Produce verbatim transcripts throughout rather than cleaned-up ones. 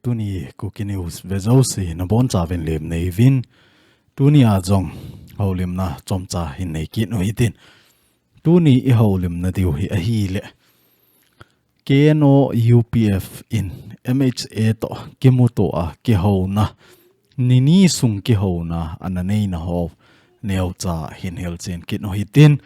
Tuni Kuki News vejouse nabonchauvin lemna neivin. Tuni a jong houlimna chomcha hin neikit u hitin. Tuni i houlimna diu hi ahile, K N O U P F in M H A toh kimuto a kihouna, nini sung kihouna ana neina ho neocha hin hilchen kit u hitin.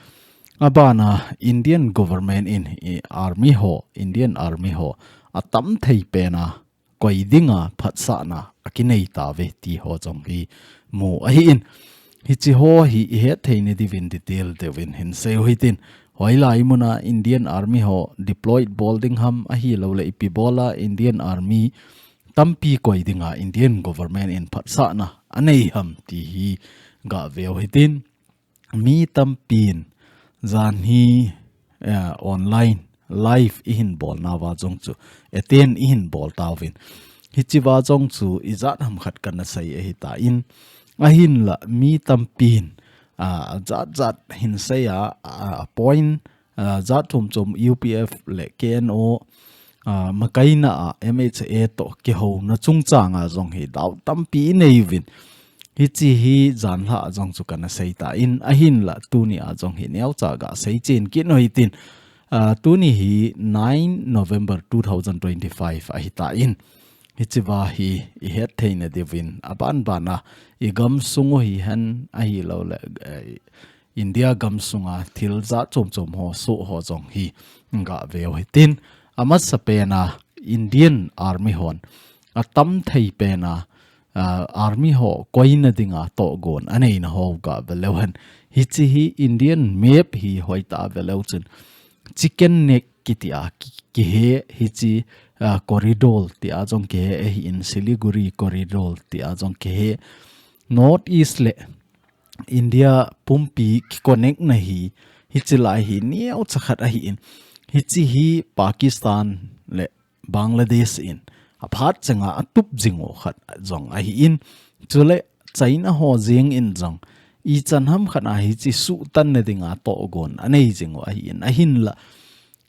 Abana Indian government in i army ho, Indian army ho atam thei pena koi dinga phatsahna akinei tauve ti ho jong hi mu ahin. Hichi ho hi ihet theina diuvin detail deuvin hin sei u hitin. Hoilai muna Indian army ho deployed bol ding ham, ahilouleh ipi bola Indian army tampi koi dinga Indian government in phatsahna anei ham ti hi gave u hitin. Mi tampin jan hi, eh, online live ihin bolnauva jong chu attend ihin bol tauvin. Hichiva jong chu ijat ham khat kana sei ahitan. Ahinla mi tampin, ah, jat jat hin sei a, ah, point, ah, jat chom chom U P F le K N O, ah, makaina a M H A toh kihouna chungchanga jong hi doubt tampi inei uvin. Hichi hi janhi a jong chu kana seitan, ahinla tuni a jong hi neocha gasei chen kit u hitin. Ah, tuni hi nine November two thousand twenty-five ahitan. Hichiva hi ihet theina diuvin aban bana i gamsung u hihen ahilouleh, eh, India gamsunga thil jat chom chom ho soh ho jong hi gave u hitin. Amasapena Indian army hon atam thei pena, ah, army ho koina dinga tohgon aneina ho gave leu hen. Hichi hi Indian map hi hoitah a ve leu chun chicken neck kiti a ki, kihe, hichi, ah, corridor ti a jong kihe, ahin Siliguri corridor ti a jong kihe. North East le India pumpi kiconnect na hi, hichi lai hi neocha khat ahin. Hichi hi Pakistan le Bangladesh in aphat chenga atup jing u khat jong ahin. Chule China ho jeng in jong ichan ham khat a hichi suhtanna dinga tohgon anei jing u ahin. Ahinla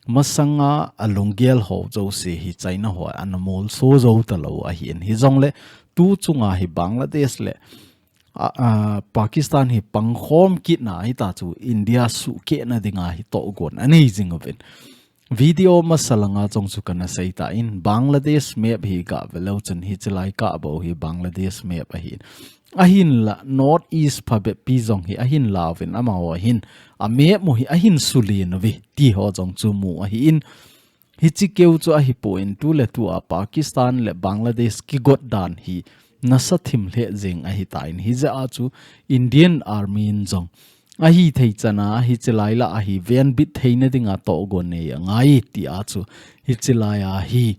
masanga alunggel ho jouse hi China ho ana molso jou talou ahin. Hijongle tu chunga hi Bangladesh le, a, a, Pakistan hi pangkhom kitna hita chu India suhkehna dinga hi tohgon anei jing uvin. Video masa langa jong chu kana seitan, Bangladesh map hi gave leu chun hichi lai kabou hi Bangladesh map ahin. Ahinla North East phabep pi jong hi ahin lauvin amaho hin a map mu hi ahin sulen uve ti ho jong chu mu ahin. Hichi keu chu ahipon tuletua Pakistan le Bangladesh kigot dan hi nasa thim lheh jeng ahitan, hijeh a chu Indian army in jong ahithei chana hichi lai lah a hi venbit theina dinga tohgon nei angai ti a chu hichi lai a hi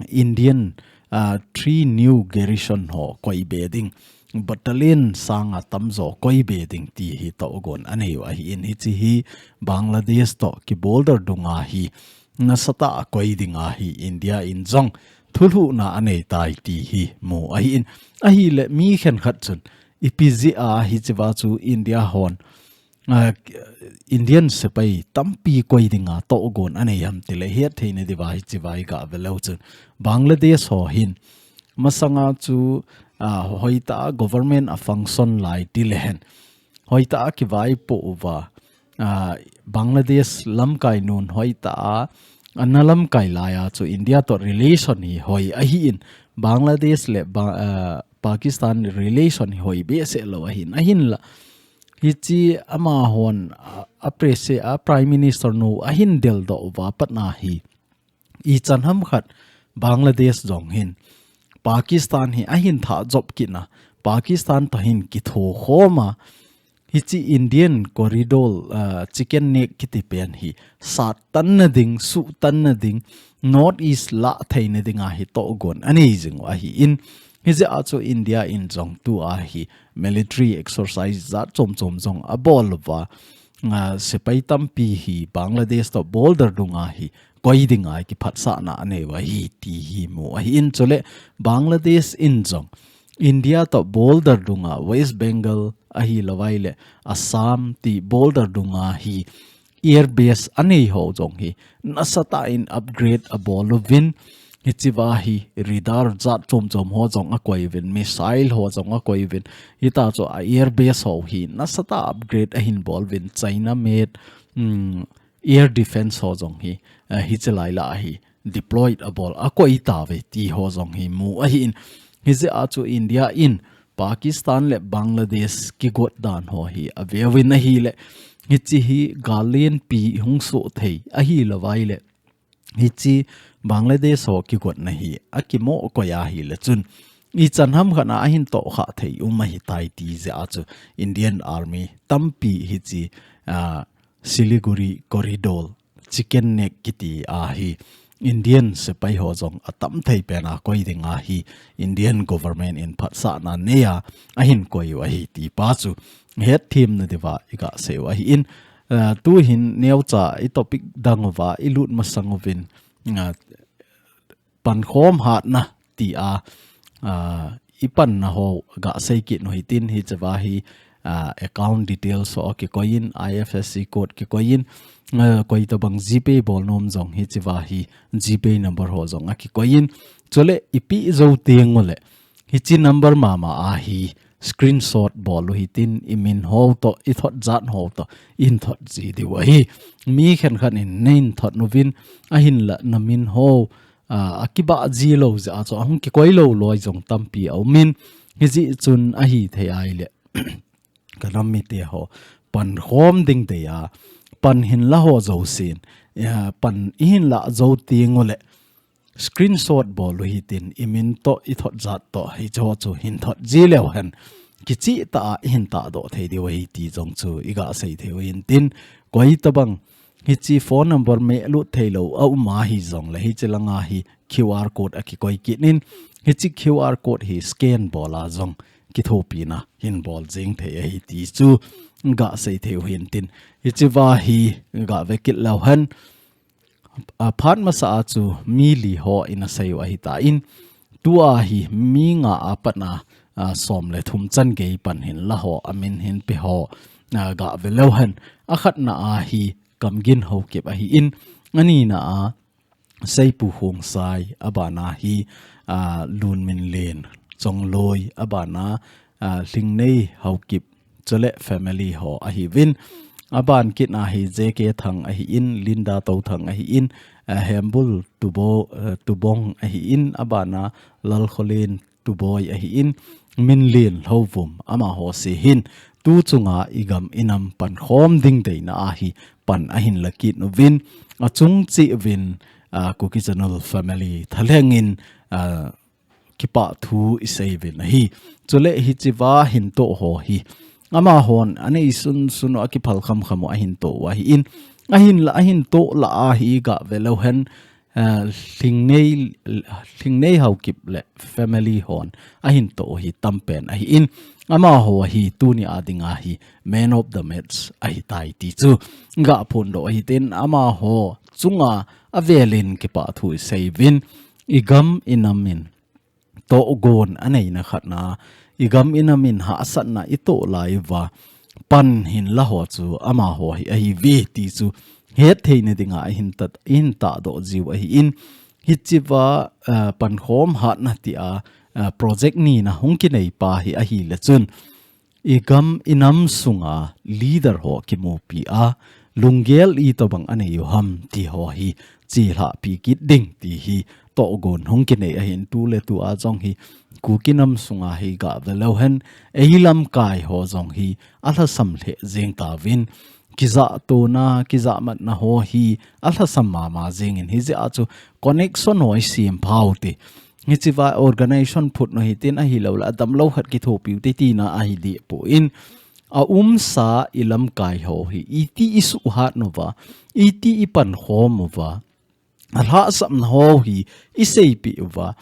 Indian, ah, three new garrison ho koi be ding, battalion sanga tamjo koi be ding ti hi tohgon anei u ahin. Hichi hi Bangladesh toh kiborder dunga hi nasatah a koi dinga hi India in jong thulhuhna anei tai ti hi mu ahin. Ahile mi khenkhat chun ipi jeh a hichiva chu India hon, ah, Indian sepai tampi koi dinga tohgon anei ham tile het theina diuva hichiva i gave leu chun Bangladesh ho hin masanga chu, ah, hoitah a government a function lai tile hen hoitah a kivaipoh uva, ah, Bangladesh lamkai nun hoitah a ana lamkai lai a chu India toh relation hi hoi ahin. Bangladesh le Ba-, ah, Pakistan relation hi hoi behseh lou ahin. Ahinla hichi amahon, ah, a prese a Prime Minister nu ahin deldoh uva patna hi ichan ham khat Bangladesh jong hin Pakistan hi ahin thah jop kitna, Pakistan toh hin kitho khoma hichi Indian corridor, ah, chicken neck kiti pen hi sattanna ding, suhtanna ding, North East lah theina dinga hi tohgon anei jing u ahin. Hijeh a chu India in jong tua hi military exercise jat chom chom jong abol uva, ah, sepai tampi hi Bangladesh toh border dunga hi koi dinga kiphatsahna anei u ahi ti hi mu ahin. Chule Bangladesh in jong India toh border dunga West Bengal ahilouvai le Assam ti border dunga hi air base anei ho jong hi nasatah in upgrade abol uvin, Hichiva hi radar jat chom chom ho jong akoi uvin, missile ho jong akoi uvin. Hita chu a air base ho hi nasatah a upgrade ahin bol uvin, China made, um, air defense ho jong hi, uh, hichi lai lah hi deployed abol, akoi tauve ti ho jong hi mu ahin. Hijeh a chu India in Pakistan le Bangladesh kigot dan ho hi ave uvin ahile, hichi hi gal lenpi hung soh thei ahilou vaile, hichi Bangladesh ho kigotna hi akimo koi ahile chun, ichan ham khat a ahin tohkhah thei um ahitai ti jeh a chu Indian Army tampi hichi, ah, Siliguri corridor, chicken neck kiti a hi Indian sepai ho jong atam thei pen a koi ding a hi Indian government in phatsahna nei a ahin koi u ahi ti pa chu hetthemna diuva iga sei u ahin, ah, tuhin neocha i topic dang uva ilut masang uvin, ah, pankhom hatna ti a, ah, ipanna ho ga sei kit u hitin, hichiva hi, ah, account details ho kikoi in, I F S C code kikoi in, ah, koi tabang GPay bol nom jong hichiva hi GPay number ho jong akikoi in. Chule ipi jou teng ule, hichi number mama a hi screenshot bol u hitin, imin ho toh, ithot jat ho toh, ihin thot ji diu ahi. Mi khenkhat in neihin thot uvin, ahinla namin ho, ah, akibah ji lou jeh a chu ahung kikoi lou loi jong tampi aumin, hijeh chun ahithei ahile, ka nam mite ho pankhom ding dei a, pan hin la ho jousen, ah, pan ihin lah jou teng ule, screenshot bol u hitin, imin toh, ithot jat toh, hicho chu hin thot ji leu hen, kicheh tah a ihin tahdoh thei diu ahi ti jong chu iga sei thei u hintin, koi tabang hichi phone number melut thei lou aum ahi jongle, hichi langa hi QR code akikoi kit in, hichi QR code hi scan bol a jong kithopina hin bol jing thei ahi ti chu ga sei thei u hintin, hichiva hi ga ve kit leu hen. A, phat masa a chu mi li ho in asei u ahitan, tua hi mi nga a pat a, a, som le thum chan gei pan hin la ho, amin hin pe ho, a, ga ve leu hen. Akhatna a hi Kamgin Haokip ahin, anina a Seipu Khongsai, abana hi, a, Lunminlen Chongloi, abana, a, Lhingnei Haokip, chule family ho ahiuvin. Aban kit a hi J K Thang ahin, Linda Touthang ahin, a, Hembul Tubo-, a, Tubong ahin, abana Lalkholen Tuboi ahin, Minlen Lhouvum, amaho se hin, tu chunga igam inam pankhom ding deina a hi pan ahin la kit uvin, achung cheh uvin, a, Kuki Channel family thalheng in, a, kipa thu isei uvin ahi. Chule hichiva hin toh ho hi, amahon anei sunsun u akiphal khamkham u ahin toh u ahin, ahinla ahin toh lah a hi ga ve leu hen, a, Lhingnei, Lhingnei Haokip le family hon ahin toh u hi tampen ahin, amaho hi tuni a dinga hi man of the match ahitai ti chu ga phondoh u hitin, amaho chunga avelin kipa thu isei uvin, igam inam in tohgon aneina khatna, igam inam in hahsatna itoh lai uva pan hin la ho chu amaho hi ahiuve ti chu hetthei na dinga ahin tat, ahin tahdoh jiu ahin, hichiva, a, pankhom hatna tia, a, project nina hung kinei pa hi ahile chun, igam inam sunga leader ho kimupi a, lunggel itobang anei u ham ti ho hi chelhahpi kit ding ti hi tohgon hung kinei ahin, tuletua jong hi Kuki nam sunga hi ga ve leu hen, ei lamkai ho jong hi alhasam lheh jeng tauvin, kijatona, kijatmatna ho hi alhasam mama jengin, hijeh a chu connection ho isem pha u te. Hichiva organization phut u hitin, ahilouleh adamlou khat kithopi u te tina ahi deh poi. Aumsa ilamkai ho hi iti isuhhat uva, iti ipankhom uva, alhahsamna ho hi iseipeh uva,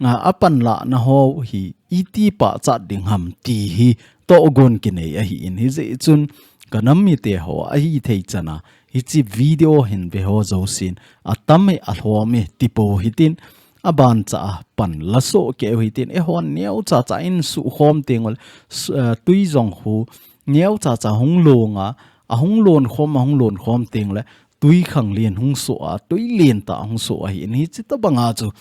a, apanlahna ho hi iti pachat ding ham ti hi tohgon kinei ahin, hijeh chun ka nam mite ho ahithei chana hichi video hin ve ho jousen, atam e, alhom e tipou hitin, abancha a pan lasoh keu hitin, eihon neocha cha in suhkhom teng ule, su-, a, tui jong khu neocha cha hung long a, ahung lonkhom, ahung lonkhom teng ule, tui khanglen hung soh a, tui lentah hung soh ahin, hichi tobanga chu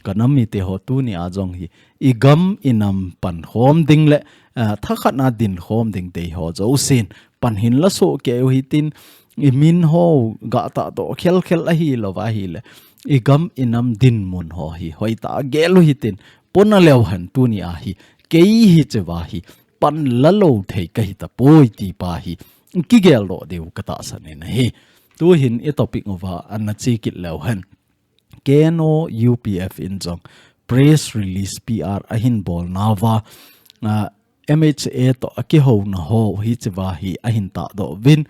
kanam mite ho tuni a jong hi, igam inam pankhom ding le, ah, thakhat na dinkhom ding dei ho jousen, pan hin la soh kei u hitin, imin ho ga tahdoh khelkhel ahi lou va ahile, igam inam dinmun ho hi, hoitah a gel u hitin, pona leu hen tuni a hi, kei hiche va hi, pan la lou thei kahi tapoi ti pa hi, kigeldoh diu katahsan in ahi. Tuhin i topic uva ana che kit leu hen. K N O U P F in jong press release P R ahin bol nauva, ah, M H A toh akihouna ho hiche va hi ahin tahdoh uvin.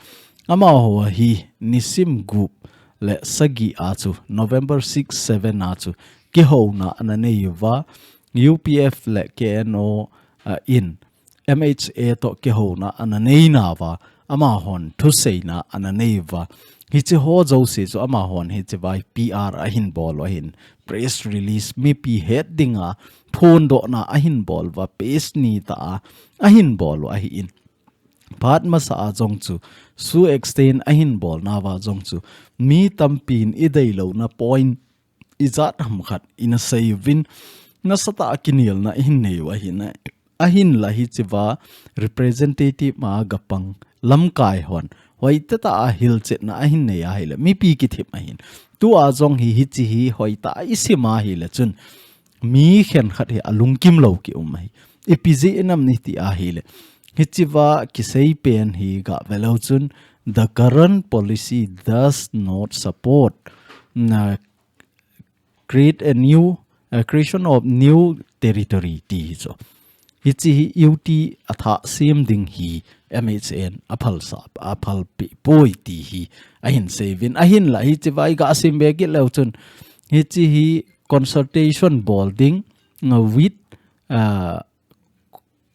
Amaho hi nisim gup le sagi a chu November six, seven a chu kihouna ana nei uva, U P F le K N O, ah, in M H A toh kihouna ana nei nauva, amahon thuseina ana nei uva. Hiche ho jouse chu amahon hiche va hi P R ahin bol u ahin, press release mipi het dinga phondohna ahin bol uva, page ni tah a ahin bol u ahin. Phat masa a jong chu, Sue Epstein ahin bol nauva jong chu, mi tampin idei louna point ijat ham khat ina sei uvin, nasatah a kinelna ihin nei u ahin, ahinla hiche va representative ma gapang lamkai hon hoitah tah a hilchetna ahin nei ahile, mipi kithip ahin. Tua jong hi hiche hi hoitah a isim ahile chun, mi khenkhat hi alungkim lou ki um ahi. Ipi jeh inam iti ahile, hiche va kisei pen hi gave leu chun, the current policy does not support na create a new, uh, creation of new territory ti hi chu. Hiche hi U T athah sem ding hi M H A in aphalsah, aphalpeh poi ti hi ahin sei uvin. Ahinla hiche va iga sim be kit leu chun, hiche hi consultation bol ding, uh, with, uh,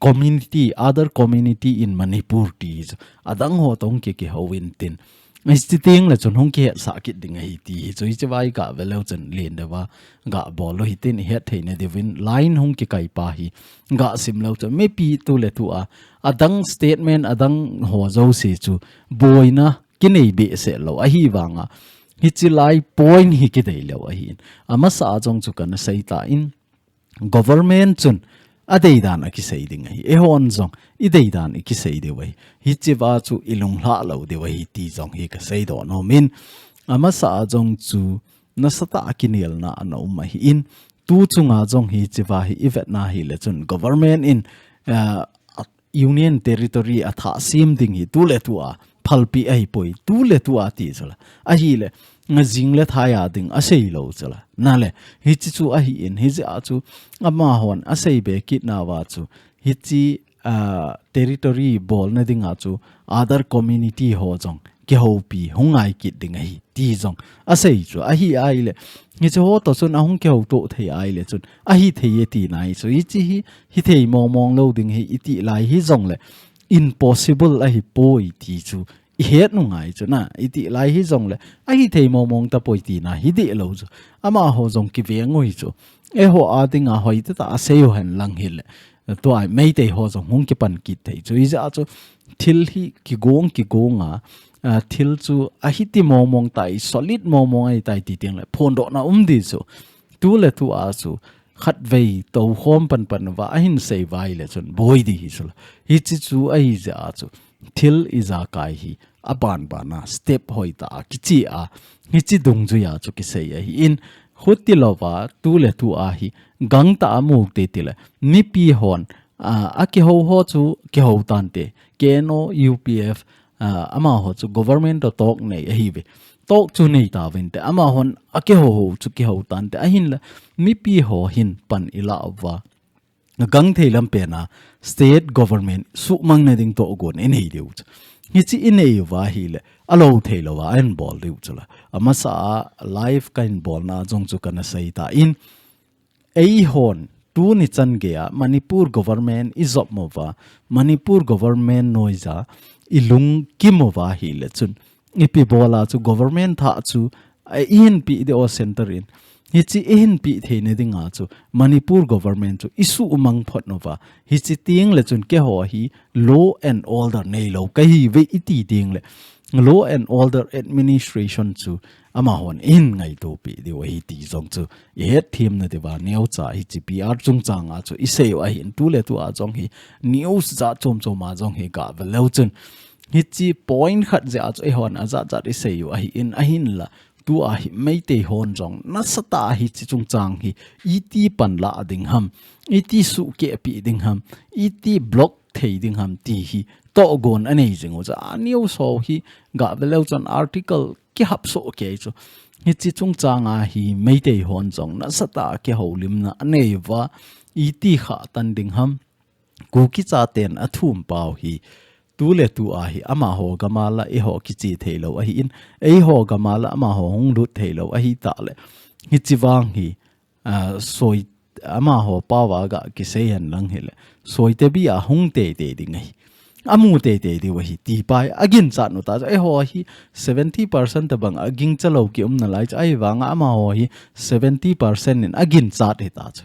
community, other community in Manipur ti chu. Adang ho toh hung kikihou intin. Hiche teng le chun hung kihetsah kit ding ahi ti hi chu. Hiche va iga ve leu chun len deuva gabol u hitin ihet theina diuvin line hung kikai pa hi. Ga sim leu chun mipi tu le tu a, adang statement, adang ho jouse chu boina kinei behseh lou ahi vanga, hiche lai point hi kidei leu ahin. Amasa a jong chu kana sei tan, government chun adei dan akisei ding ahi. Eihon jong idei dan ikisei diu ahi. Hiche va chu ilunglhah lou diu ahi ti jong hi kasei doh nom in. Amasa a jong chu nasatah a kinelna ana um ahin. Tu chunga jong hiche va hi ivet na hile chun government in, ah, Union Territory athah sem ding hi tu le tu a phalpeh ahipoi, tu le tu a ti chu la. Ahile, nga jing le thai a ding asei lou chu la. Na le, hiche chu ahin, hijeh a chu amahon asei be kit nauva chu, hiche, ah, territory bolna dinga chu other community ho jong kihoupi hung ngai kit ding ahi ti jong asei chu. Ahi ahile, hiche ho toh chun ahung kihou to thei ahile chun, ahi thei e tina hi chu. Hiche hi, hithei mong mong lou ding ahi iti lai hijongle, impossible ahipoi ti chu ihet u ngai chu na, iti lai hijongle, ahithei mong mong tapoi tina hi dih lou chu. Amaho jong kiveng u hi chu. Eiho a dinga hoitah tah a sei u hen lang hile, tua Meitei ho jong hung kipan kit thei chu. Hijeh a chu thil hi kigong kigong a, ah, thil chu ahiti mong mong tai, solid mong mong ahitai ti teng le phondohna um ding chu. Tu le tu a chu khatvei toukhom pan pan uva ahin sei uva ahile chun boi ding hi chu la. Hiche chu ahijeh a chu thil ijakai hi aban ban a step hoitah a kiche a, hiche dungjuia chu kisei ahin, hiti louva tu le tu a hi gangtah a mu te tile, mipi hon, ah, akihou ho chu kihou tante, K N O U P F, ah, amaho chu government toh talk nei ahiuve. Talk chu nei tauvinte, amahon akihou ho chu kihou tante, ahinla mipi ho hin pan ilah uva, gangthei lam pen a state government suhmang na ding tohgon inei diu chu. Hiche inei uva ahile, alou thei louva ahin bol diu chu la. Amasa a live kahin bolna jong chu kana sei tan, eihon tuni chan geiya Manipur government ijop uva, Manipur government noiya ilungkim uva ahile chun, ipi bol a chu government thah chu, a, ihin pe diu centre in. Hiche ihin pe theina dinga chu Manipur government chu isuhmang phot uva. Hiche teng le chun keiho hi law and order neilou kahiuve iti teng le, law and order administration chu amahon in ngaito pi diu ahi ti jong chu i het thim na diva neo cha hi chi P R chung chang a chu i sei u ahi in tu le tu a jong hi news ja chom chom a jong hi ga ve leu chun hi chi point khat ja chu i hon a ja ja i sei u ahi in ahin la tu a hi Meitei hon jong nasata hi chi chung chang hi iti pan la ding ham iti su ke pi ding ham iti block thei ding ham ti hi togon anei jing u cha a news ho hi ga ve leu chun article ki hap so ke chu hi chi chung chang a hi Meitei hon jong nasata ke ho lim na anei va iti kha tan ding ham Kuki chaten a thum pau hi tu le tu a hi amaho gama la eiho kichi thei lo ahi in eiho gama la amaho hung lut thei lo ahi ta le hi chi vang hi a soi amaho pau a ga kisei hen lang hi le soi te bi a hung te te ding ahi amu te te diu ahi ti pai a gin chat nu ta eiho hi seventy percent ta bang a ging cha lo ki um na lai cha ahi vang amaho hi seventy percent in a gin chat hi ta chu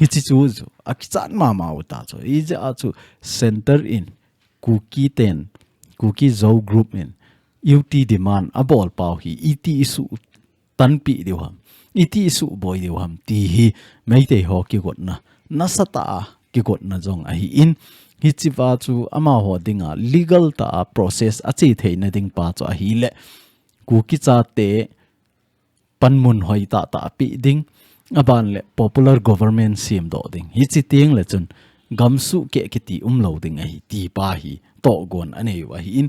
hi chi chu chu a ki chat ma ma u ta chu i ja a chu center in Kuki ten Kuki Zo group in U T demand a bol pau hi iti isu tan pi diu ham iti isu boi diu ham ti hi Meitei ho ki got na nasata a ki got na jong ahi in hi chi va chu amaho ding a legal ta a process a chi thei na ding pa chu ahi le Kuki chate panmun hoi ta ta pi ding aban le popular government sim do ding hi chi ting le chun gam su ke kiti um lo ding ahi ti pa hi togon anei u ahi in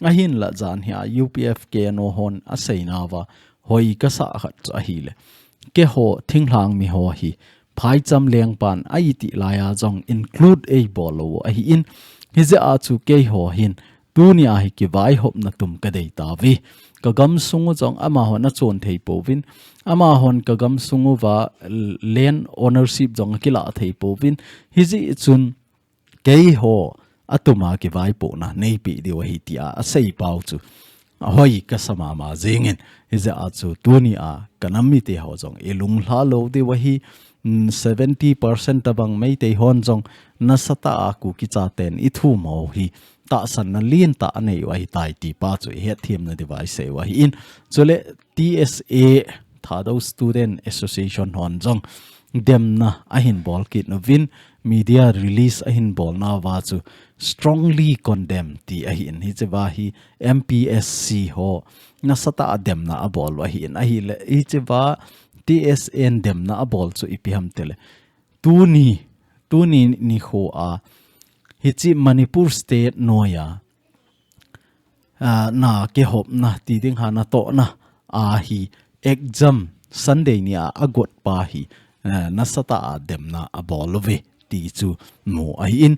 ahin la jan hi a U P F K N O hon a sei na va hoi ka sa khat chu ahi le ke ho thing hlang mi ho hi phai cham leng pan a i ti lai a jong include ei bol lo ahi in hi ja a chu kei ho hin Tuni a hi kivaihopna tum ka dei ta ve. Ka gam sung u jong amahon a chon thei pouvin. Amahon ka gam sung uva land ownership jong a kila thei pouvin. Hi ji chun kei ho a tuma kivaipohna neipi diu ahi tia a sei pau chu. A hoi ka sa mama jingin. Hi ja a chu tuni a ka nam mite ho jong i lunglha lo diu ahi. Mm, seventy percent tabang Meitei hon jong nasata a Kuki chaten i thum ho hi tahsanna lien tah a nei u ahi tai ti pa chu i hetthiam na diu ahi sei u ahi in. Chule T S A Thadou Student Association hon jong demna ahin bol kit uvin media release ahin bol nauva chu strongly condemn ti ahi in hi chiva hi M P S C ho nasata a demna a bol u ahi in ahi le hi chiva T S A in demna a bol chu ipi ham tile. Tuni, tuni nikho a, hichi Manipur State noi a, a, na kihopna, ti ding hana tohna, a hi exam Sunday ni a, a got pa hi, a, nasata a demna a bol uve, ti chu mu ahi in.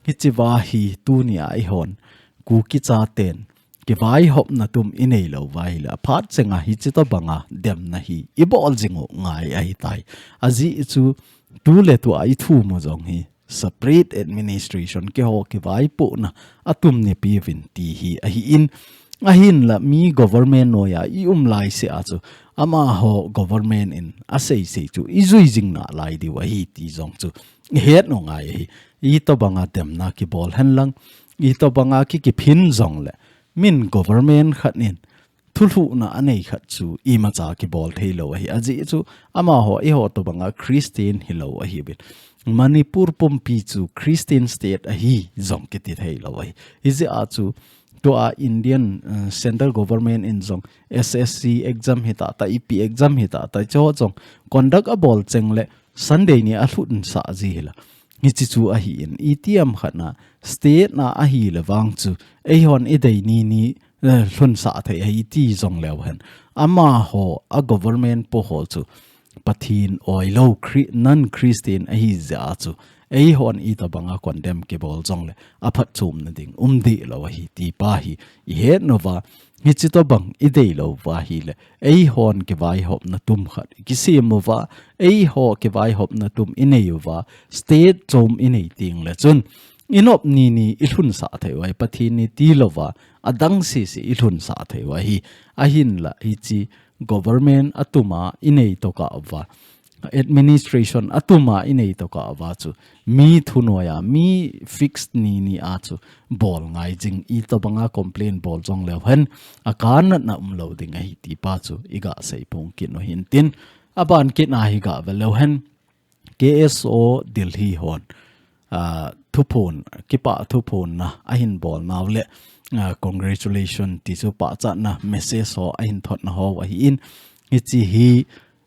Hichi va hi tuni a ihon, Kuki chaten, kivaihopna tum i nei lou va ahile, aphat chenga hichi tobanga demna hi i bol jing u ngai ahi tai. Ajeh chu tu le tu a i thum u jong hi separate administration keiho kivaipohna a tum neipeh uvin ti hi ahi in, ahinla mi government noi a i um lai se a chu amaho government in a sei sei chu i jui jing nalai diu ahi ti jong chu i het u ngai ahi. I tobanga demna kibol hen lang, i tobanga ki kiphin jong le, min government khat in thulhuhna a nei khat chu imacha kibol thei lou ahi. Ajeh chu amaho eiho tobanga Christian hi lou ahi uvin. Manipur pumpi chu Christian state ahi jong kiti thei lou ahi. Hijeh a chu tua Indian, eh, central government in jong S S C exam hi tata, ipi exam hi tata, chu jong conduct a bol cheng le Sunday ni a lhun sah ji hi la. Hichi chu ahi in, itiham khat na state na ahi le vang chu, eihon i dei ni ni, eh, lhun sah thei ahi ti jong leu hen. Amaho a government po ho chu, Pathen oi lou Chri-, non-Christian ahi jeh a chu, eihon i tobanga condemn kibol jong le, aphatchomna ding um deh lou ahi ti pa hi, i het u va, hichi tobang i dei lou va ahile, eihon kivaihopna tum khat i kisem u va, eiho kivaihopna tum i nei u va, state chom i nei teng le chun, i nop ni ni i lhun sah thei u ahi, Pathen ni ti lou va, adang sisi i lhun sah thei u ahi, ahinla hichi government a tuma i nei tokah u va, administration atuma inei tokah uva chu mi thunoiya, mi fixed ni nia chu bol ngai jing, itobanga complain bol jong leu hen akanatna umlou ding ahi ti pa chu iga sei pong kit u hintin, aban kit a hi ga ve leu hen K S O Delhi hon, ah, thuphon, kipah thuphonna ahin bol nau le, ah, congratulation ti chu pachatna message ho ahin thotna ho ahin, hiche hi,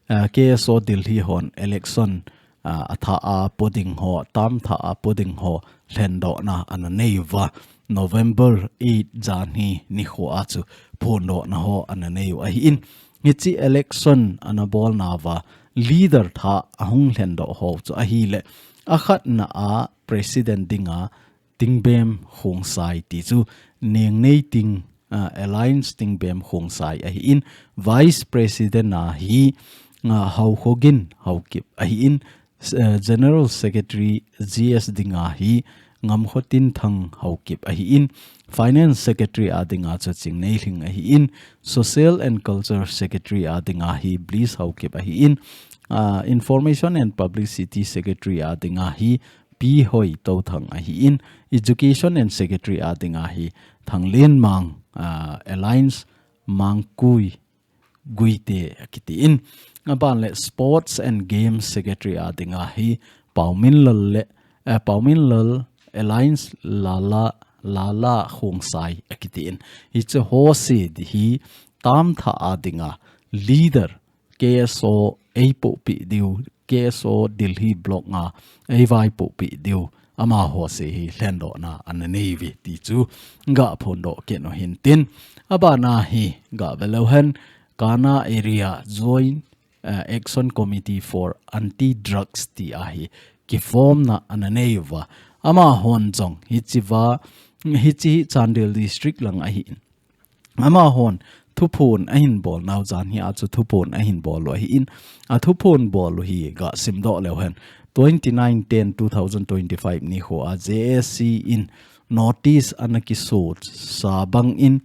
ah, K S O Delhi hon election, ah, atha a poding ho, tam tha a poding ho, lhendohna ana nei uva, November eight janhi nikho a chu phondohna ho ana nei u ahin, hiche election ana bol nauva, leader tha ahung lhendoh ho chu ahile, akhatna a president dinga Tingbem Khongsai ti chu Nengneiting, ah, Alliance Tingbem Khongsai ahin, Vice President a hi, ah, Haokhogin Haokip ahin, s-, ah, General Secretary G S dinga hi Ngamkhotinthang Haokip ahin, Finance Secretary a dinga chu Chingneilhing ahin, Social and Culture Secretary a dinga hi Bliss Haokip ahin, ah, Information and Publicity Secretary a dinga hi Pi Hoitothang ahin, Education and Secretary a dinga hi Thanglenmang, ah, Alliance Mangkui Guite akitin. Aban le Sports and Games Secretary a dinga hi Pauminlal le, eh, Pauminlal Alliance Lala, Lala Khongsai akitin. Hiche ho se di hi tam tha a dinga leader K S O eipohpi diu, K S O Delhi Block nga eivaipohpi diu, amaho se hi lhendohna ana nei uve ti chu ga phondoh kit u hintin. Abana hi ga ve leu hen, Kana Area Joint, eh, Action Committee for Anti-Drugs ti a hi kiformna ana nei uva. Amahon jong hiche va, hiche hi Chandel District lang ahin. Amahon thuphon ahin bol nau janhi a chu thuphon ahin bol u ahin, athuphon bol u hi ga simdoh leu hen, twenty nine ten two thousand twenty five nikho a J A C in notice ana kiso sa bangin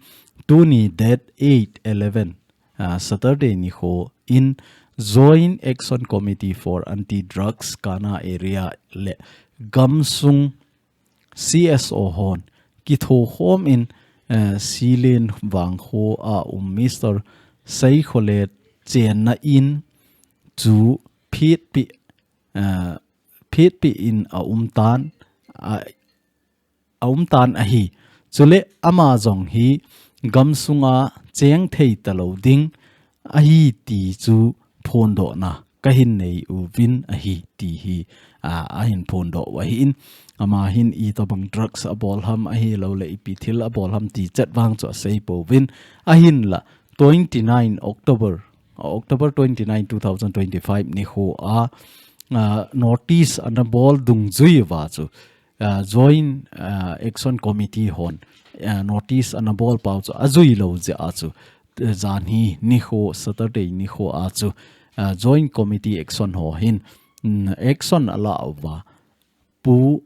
tuni date eight eleven, ah, Saturday nikho in Joint Action Committee for Anti-Drugs Kana Area le gamsung C S O hon kithokhom in, eh, Silen Vangkho a um Mister Seikholet chenna in chu phetpi, eh, phetpi in aumtan, a, aumtan ahi. Chule ama jong hi gamsunga cheng thei talou ding ahi ti chu phondohna kahin nei uvin ahi ti hi, a, ahin phondoh u ahin. Ama hin itobang drugs abol ham ahilouleh ipi thil abol ham ti chet vang chu asei pouvin. Ahinla twenty nine October, October twenty nine two thousand twenty five nikho a, a, notice ana bol dungjui uva chu, ah, Joint, ah, Action Committee hon, ah, notice ana bol pau chu ajui lou jeh a chu, eh, janhi nikho Saturday nikho a chu, ah, Joint Committee action ho hin, mm, action ala uva. Pu,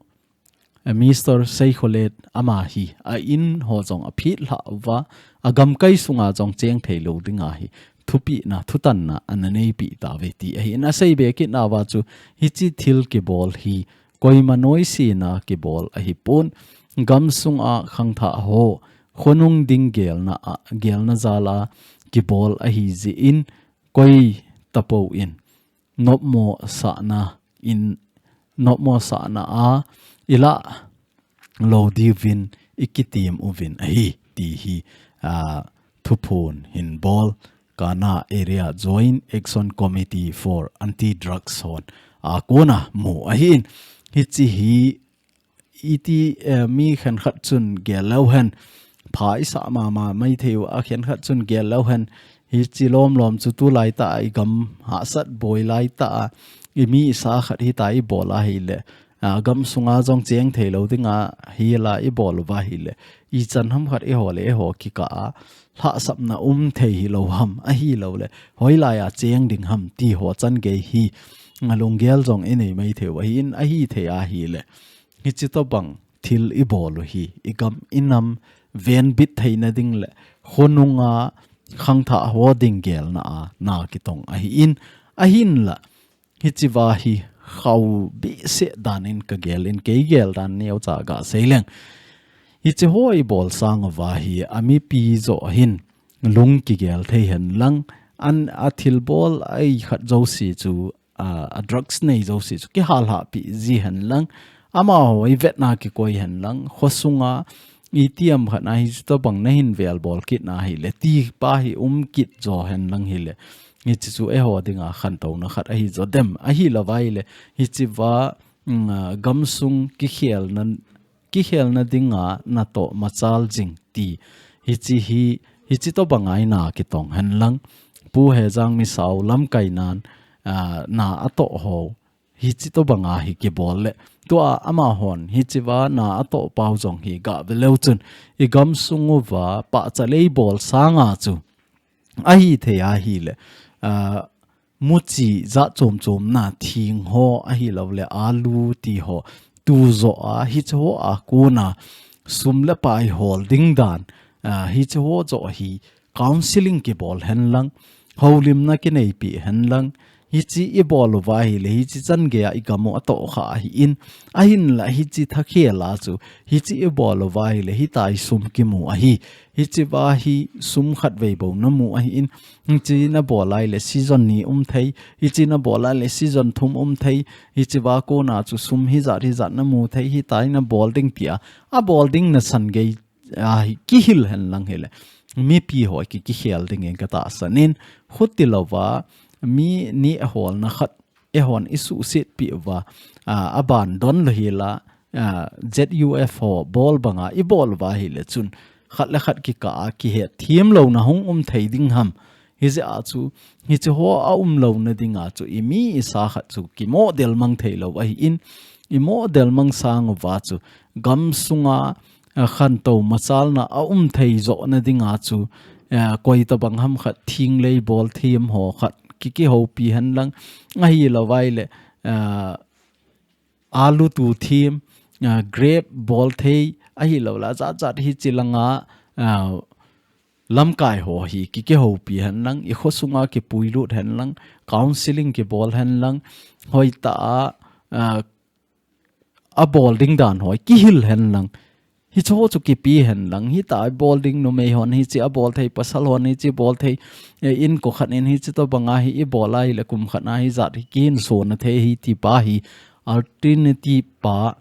eh, Mister Seikholet ama hi a in ho jong aphet lha uva, agamkai sunga jong cheng thei lou dinga hi thupina, thutanna ana neipi tauve ti ahin, asei be kit nauva chu hiche thil kibol hi koima noisena kibol ahipon, gamsunga khangthah ho khonung ding gelna a, gelna jal a kibol ahi jeh in koi tapou in nopmo sahna in, nopmo sahna a ilah lou diuvin ikitem uvin ahi ti hi, ah, thuphon hin bol Kana Area Joint Action Committee for Anti-Drugs hon akona mu ahin. Hiche hi iti, eh, mi khenkhat chun gel leu hen, pha isah mama maithei u, akhenkhat chun gel leu hen, hiche lomlom chu tulai tah a igam hahsat boi lai tah a, imi isa khat hitia ibol ahile, a, gamsunga jong cheng thei lou dinga hila ibol uva ahile, ichan ham khat eiho le eiho kikah a lhahsamna um thei hilou ham, ahilouleh hoilai a cheng ding ham ti ho chan gei hi, a, lunggel jong inei maithei u ahin, ahithei ahile, hiche tobang thil ibol u hi igam inam venbit theina ding le khonunga khangthah ho ding gelna a na kitong ahin, ahinla hichi va hi khau bih se dan in ka gel in kei gel dan neo cha ga sei leng. Hichi ho i bol sang uva hi a mipi zo hin lung ki gel thei hen lang an a thil bol ai khat zo si chu a, a drugs nei zo si chu ki hal ha pi zi hen lang. Ama ho i vet na ki koi hen lang. Khosunga i tiam khat na hi chu to bang na hin vel bol kit na hi le. Ti pa hi um kit zo hen lang hi le. Hichi chu e ho dinga khan to na khat a hi zo dem. A hi la vai le. Hichi va, mm, a, gamsung ki khel na ki khelna dinga na to machal jing ti. Hichi hi, hichi to banga i na ki tong hen lang. Pu Hejang mi sau lam kai nan, a, na a to ho. Hichi to banga hi ki bol le. Tua ama hon, hichi va na a to pau zong hi ga ve leu chun. I gamsung uva pa cha lei bol sanga chu. A hi thei a hi le. A, muchi za chom chom na thing ho a hi lo le alu ti ho. Tu zo a hi cho a kuna sum le pai hol ding dan. A, hi cho zo hi counseling ki bol hen lang. Holim na ki nei pi hen lang. Hichi i bol uva hi le hichi chan ge a i gamo a to kha a hi in. A hin la hichi tha khel a chu. Hichi i bol uva hi le hi tai sum ki mu a hi. Hichi va hi sum khat vei bo na mu a hi in. Hichi na bol ai le season ni um thei. Hichi na bol ai le season thum um thei. Hichi va ko na chu sum hi zat hi zat na mu thei. Hi tai na bol ding pi a. A bol ding na san gei a hi ki hil hen lang hi le. Mi pi ho ki ki khel ding in ka ta san in. Khut ti lo va mi ni a hol na khat e hon i suhset pi uva, a, a ban don lo hi la, a, Z U F ho bol banga i bol uva hi le chun khat le khat ki ka a ki het thiam lo na hung um thei ding ham. Hi ze a chu, hi che ho a um lo na ding a chu i mi i sa khat chu ki mo del mang thei lo a hi in, i mo del mang sang uva chu gam sunga a, khan to machalna a um thei zo na ding a chu, a, koi ta bang ham khat thing lei bol thim ho khat ki ki ho pi hen lang a hi lo vai le, a, alu tu thim, a, grep bol thei a hi lo la zat zat hi chi langa, a, lamkai ho hi ki ki ho pi hen lang i kho sunga ki pui lut hen lang counseling ki bol hen lang hoi ta a, a, a bol ding dan hoi ki hil hen lang. Hi cho chu ki pi hen lang. Hi ta a bol ding numei hon hi chi a bol thei pasal hon hi chi bol thei. E, in ko khat in hi chi to banga hi i bol a hi le kum khat na hi zat hi kin so na thei hi ti pa hi. Alternative pa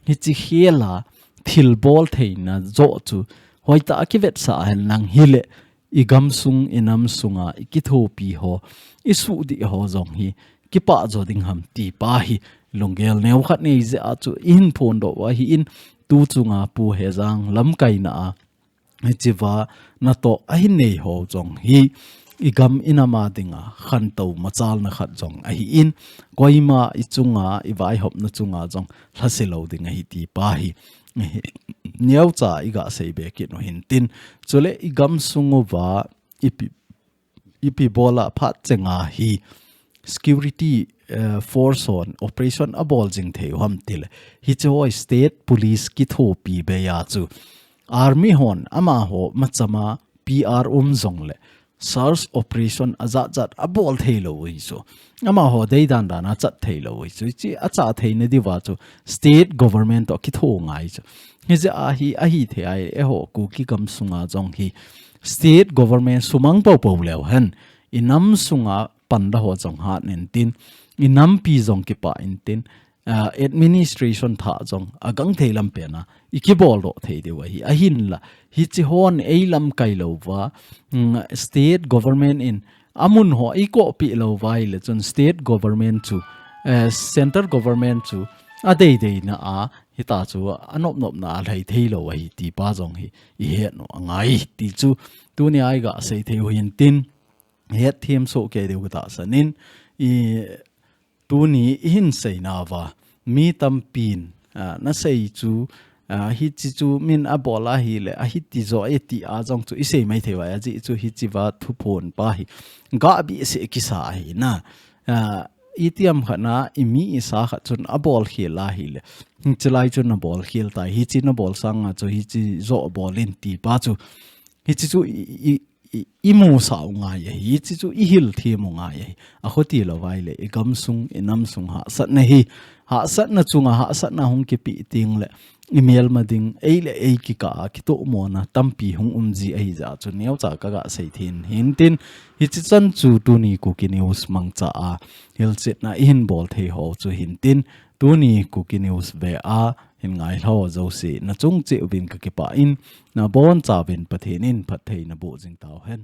hi chi khela thil bol thei na zo chu. Hoi ta a ki vet sa hen lang hi le. I gam sung, i nam sunga, i kithopi ho, i suhdih ho zong hi, kipah zo ding ham ti pa hi, lunggel neu khat nei ze a chu, i hin phon doh a hi in, tu chunga Pu Hezang lamkaina a, hi chiva, na toh a hin nei ho zong hi, i gam i nam a dinga, khantou machalna khat zong a hi in, koima i chunga, i vaihopna chunga zong, lhase lo ding a hi ti pa hi, neucha i ga sei be kit nu hin tin. Chule i gam sung uva ipi, ipi bola phat chenga hi security, eh, force hon operation a bol jing thei u ham tile. Hi che hoi state police kithopi be ya chu. Army hon ama ho machama P R um zong le. Search operation a zat zat a bol thei lo ui chu. Ama ho dei dan dan a chat thei lo ui chu. Chi a cha thei na diva chu state government to kitho ngai chu. Hi ze a hi a hi thei ai e ho ku ki gam sunga zong hi. State government sumang po po leo hen. I nam sunga panda ho zong hat nen tin. I nampi zong kipa in tin. A, administration tha zong a gang thei lam pen a i kibol doh thei deu a hi a hin la hi chi hon ei lamkai lo va, mm, state government in a mun ho i ko pi lo vai le chun state government chu, eh, center government chu a dei dei na a hi ta chu a nop nop na a lhai thei lo a hi ti pa zong hi i het no a ngai ti chu tuni ai ga sei thei u hin tin het thiam so ke deu ka ta sanin i Tuni i hin sei na va, mi tampin, a, na sei chu, a, hi chi chu min a bol a hi le, a hi ti zo e ti a zong chu i sei mai thei va, a chi chu hi chi va thuphon pa hi. Ga bi se kisa hi na. A, i tiam khat na, i mi i sa khat chun a bol khel a hi le. Hi chi lai chun na bol khel tai, hi chi na bol sang a chu hi chi zo bol in ti pa chu. Hi chi chu i, i, i, i musah u ngai ahi, hiche chu i hil them u ngai ahi. Akhuti lou vai le, i gamsung, i namsung hahsatna hi, hahsatna chunga hahsatna hung kipe teng le, i melma ding, ei le ei kikah a kitohmona tampi hung um ji ahi jeh chun neocha ka ga sei thei in tin, hiche chan chu tuni Kuki News mangcha a hilchetna i hin bol thei ho chu hin tin, tuni Kuki News ve a hin ngai ho jouse na chung cheh uvin ka kipah in, na boncha uvin Pathen in phatthei na boh jing tau hen.